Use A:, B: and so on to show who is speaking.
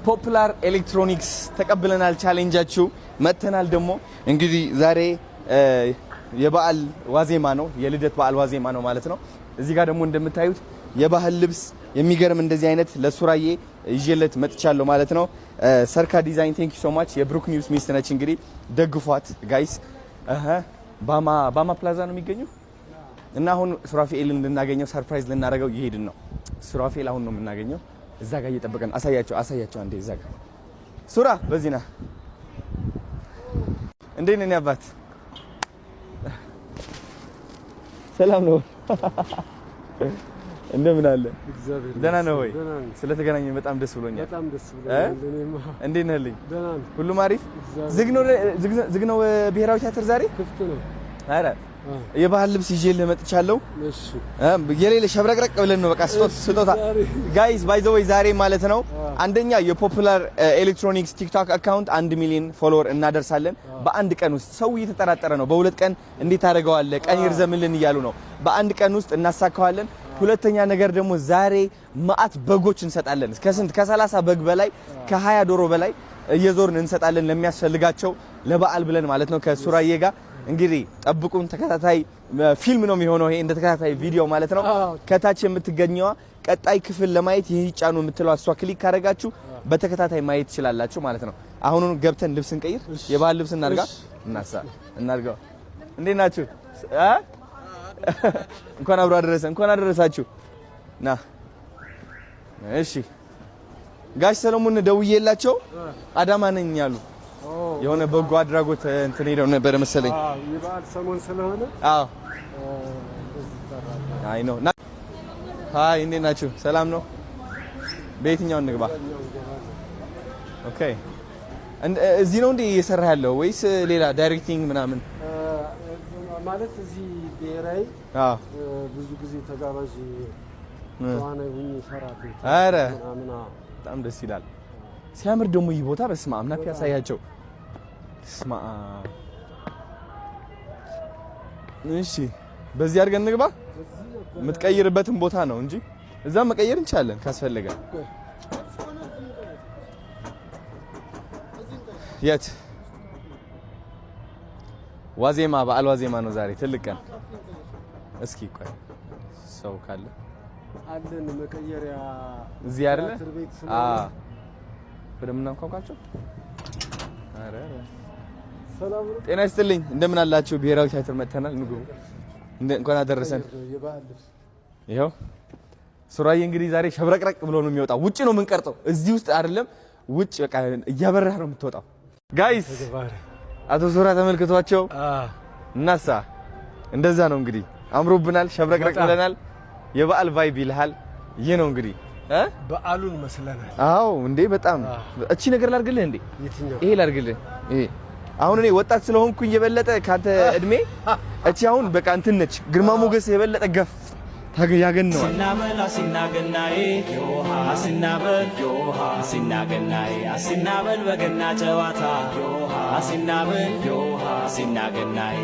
A: ፖፑላር ኤሌክትሮኒክስ ተቀብለናል። Challenge ኣችሁ መጥተናል። ደግሞ እንግዲህ ዛሬ የበዓል ዋዜማ ነው፣ የልደት በዓል ዋዜማ ነው ማለት ነው። እዚህ ጋር ደግሞ እንደምታዩት የባህል ልብስ የሚገርም እንደዚህ አይነት ለሱራዬ ይዤለት መጥቻለሁ ማለት ነው። ሰርካ ዲዛይን፣ thank you so much። የብሩክ ኒውስ ሚስት ነች። እንግዲህ ደግፏት guys። ባማ ባማ ፕላዛ ነው የሚገኘው እና አሁን ሱራፌኤልን ልናገኘው፣ surprise ልናደርገው እየሄድን ነው። ሱራፌኤል አሁን ነው የምናገኘው። እዛ ጋር እየጠበቀን፣ አሳያቸው፣ አሳያቸው አንዴ። እዛ ጋር ሱራ በዚህ ና። እንዴት ነህ አባት? ሰላም ነው? እንደምን አለ? ደህና ነው ወይ? ስለተገናኘን በጣም ደስ ብሎኛል።
B: በጣም ደስ ብሎኛል።
A: እንዴት ነህልኝ? ሁሉም አሪፍ? ዝግ ነው፣ ዝግ ነው። ብሔራዊ ቲያትር ዛሬ
B: ክፍት ነው።
A: ኧረ የባህል ልብስ ይዤልህ መጥቻለሁ።
B: እሺ።
A: የሌለ ሸብረቅረቅ ብለን ነው በቃ ስጦታ። Guys, by the way፣ ዛሬ ማለት ነው አንደኛ የፖፑላር ኤሌክትሮኒክስ ቲክቶክ account 1 ሚሊዮን follower እናደርሳለን በአንድ ቀን ውስጥ። ሰው እየተጠራጠረ ነው። በ2 ቀን እንዴት ታደርገዋለህ? ቀን ይርዘምልን እያሉ ነው። በአንድ ቀን ውስጥ እናሳካዋለን። ሁለተኛ ነገር ደግሞ ዛሬ መአት በጎች እንሰጣለን። ከስንት ከ30 በግ በላይ፣ ከ20 ዶሮ በላይ እየዞርን እንሰጣለን ለሚያስፈልጋቸው ለበዓል ብለን ማለት ነው። ከሱራዬ ጋር እንግዲህ ጠብቁን። ተከታታይ ፊልም ነው የሚሆነው ይሄ፣ እንደ ተከታታይ ቪዲዮ ማለት ነው። ከታች የምትገኘዋ ቀጣይ ክፍል ለማየት ይህ ይጫኑ የምትለው እሷ click ካደረጋችሁ በተከታታይ ማየት ትችላላችሁ ማለት ነው። አሁኑን ገብተን ልብስ እንቀይር፣ የባህል ልብስ እናርጋ፣ እናሳ እናርጋው። እንዴት ናችሁ? እንኳን አብሮ አደረሰ፣ እንኳን አደረሳችሁ። ና እሺ። ጋሽ ሰለሞን ደውዬላቸው አዳማ ነኝ አሉ። የሆነ በጎ አድራጎት እንትን ሄደው ነበረ መሰለኝ።
B: የበዓል ሰሞን ስለሆነ።
A: አዎ፣ አይ ነው። Hi፣ እንዴት ናችሁ? ሰላም ነው? በየትኛው እንግባ? Okay፣ እዚህ ነው እንዴ እየሰራ ያለው ወይስ ሌላ directing ምናምን?
B: ማለት እዚህ ብሔራዊ ብዙ ጊዜ ተጋባዥ ተዋናይ ሁኜ እሰራለሁ።
A: ኧረ
B: ምናምን።
A: በጣም ደስ ይላል። ሲያምር ደግሞ ይህ ቦታ፣ በስመ አብ! ናፊ ያሳያቸው። በስመ አብ! እሺ፣ በዚህ አድርገን እንግባ። የምትቀይርበትን ቦታ ነው እንጂ እዛም መቀየር እንችላለን ካስፈለገ። የት? ዋዜማ፣ በዓል ዋዜማ ነው ዛሬ፣ ትልቅ ቀን። እስኪ ቆይ ሰው ካለ
B: አለን መቀየሪያ።
A: እዚህ አይደለ?
B: ቲያትር ቤት።
A: አዎ፣ በደምብ እናንኳኳቸው። ኧረ ኧረ
B: ሰላም ነው።
A: ጤና ይስጥልኝ፣ እንደምን አላችሁ? ብሔራዊ ቲያትር መጥተናል። ንጉ፣ እንኳን አደረሰን።
B: የበዓል ልብስ።
A: ይኸው ሱራዬ እንግዲህ ዛሬ ሸብረቅረቅ ብሎ ነው የሚወጣው። ውጭ ነው የምንቀርጸው፣ እዚህ ውስጥ አይደለም። ውጭ በቃ እያበራህ ነው የምትወጣው። Guys፣ አቶ ሱራ ተመልክቷቸው እናሳ እንደዛ ነው እንግዲህ፣ አምሮብናል፣ ሸብረቅረቅ ብለናል። የበዓል vibe ይልሃል። ይህ ነው እንግዲህ እ
B: በዓሉን መስለናል።
A: አዎ እንዴ፣ በጣም። እቺ ነገር ላድርግልህ እንዴ?
B: የትኛው?
A: ይሄ ላድርግልህ። ይሄ አሁን እኔ ወጣት ስለሆንኩኝ የበለጠ ካንተ እድሜ እቺ አሁን በቃ እንትን ነች፣ ግርማ ሞገስ የበለጠ ገፍ ያገነዋል።
C: አሲናበል አሲናገናዬ ዮሃ፣ አሲናበል ዮሃ፣ አሲናገናዬ፣ አሲናበል በገና ጨዋታ ዮሃ፣ አሲናበል ዮሃ፣ አሲናገናዬ።